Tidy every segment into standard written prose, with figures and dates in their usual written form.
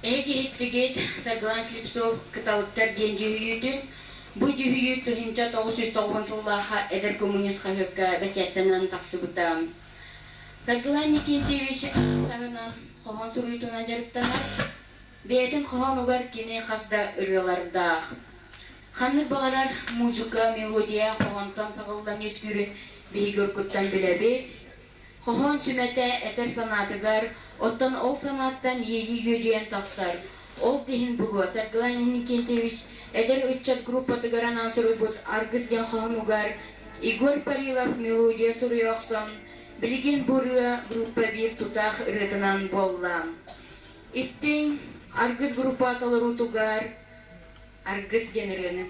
Эһиги иһиттигит Саргылан Слепцов «Кыталыктар» диэн дьүһүйүүтүн. Бу дьүһүйүү 1909 сыллаахха «Эдэр коммунист» хаһыакка бэчээттэнэн тахсыбыта. Саргылан Никитьевич таһынан хоһоон суруйуутунан дьарыктанар. Бэйэтин хоһоонугар кини хас да ырыалардаах. Ханнык баҕарар музыка, мелодия хоһоонтон саҕыллан үөскүүрүн биһиги уруккуттан билэбит. Хоһоон сүмэтэ этэр санаатыгар, оттон ол санааттан иэйии үөдүйэн тахсар. Ол да иһин буолуо, Саргылан Иннокентьевич эдэр ыччат группатыгар анаан суруйбут «Аргыс» диэн хоһоонугар Егор Парилов мелодия суруйа охсон, билигин бу ырыа группа биир тутаах ырыатынан буолла. Истиҥ «Аргыс» группа толоруутугар «Аргыс» диэн ырыаны.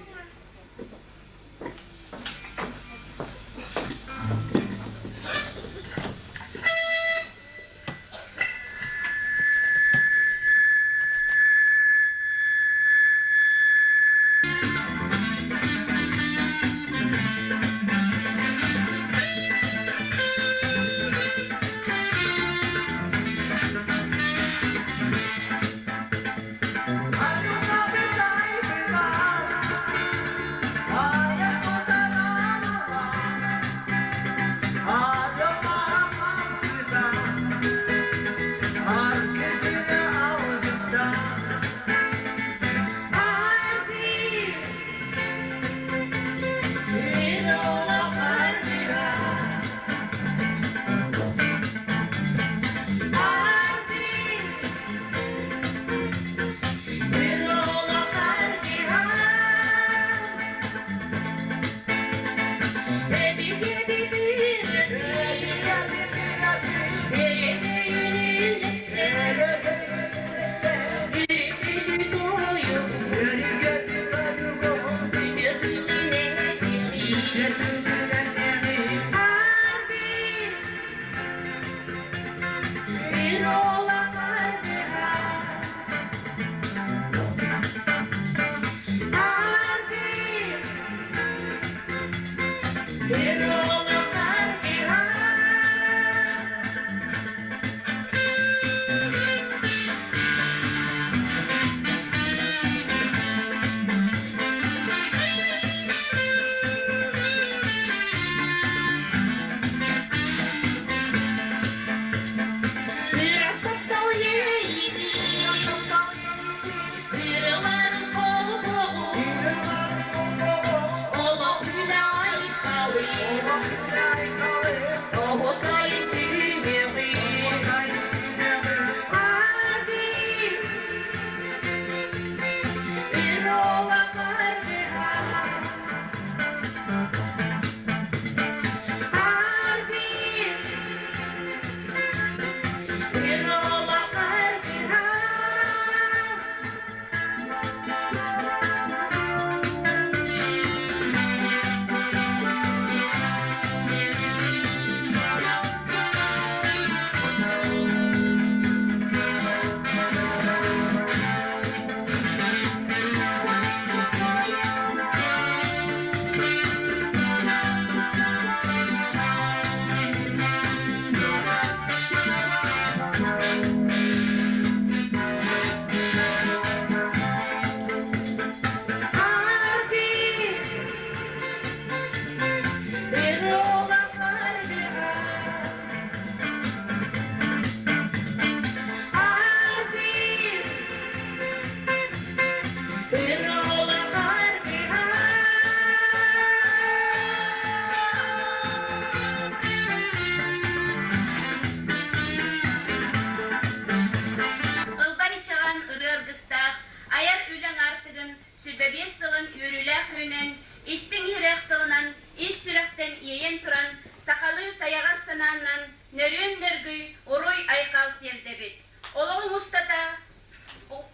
Ылбар ичэҕэн ырыа аргыстаах айар үлэҥ аартыгын 25 сылын үөрүүлээх күнүнэн, истиҥ-иһирэх тылынан ис сүрэхтэн иэйэн туран, сахалыы сайаҕас санааннан нөрүөн нөргүй уруй-айхал тиэрдэбит. Олоҕуҥ устата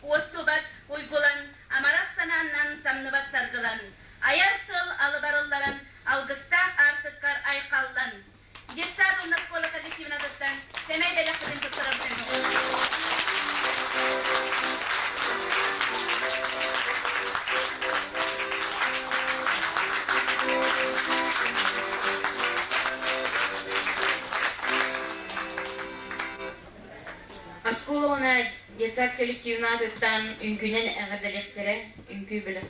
уостубат уйгулан, амарах санааннан самныбат саргылан, айар тыл алыбарылларан алгыстаах аартыккар айхаллан, Детсад уонна оскуола коллективнатыттан сэмэй бэлэхпитин туттарабытын Оскуола уонна Детсад коллективын аатыттан үҥкүүнэн эҕэрдэлиэхтэрэ, үҥкүү бөлөх.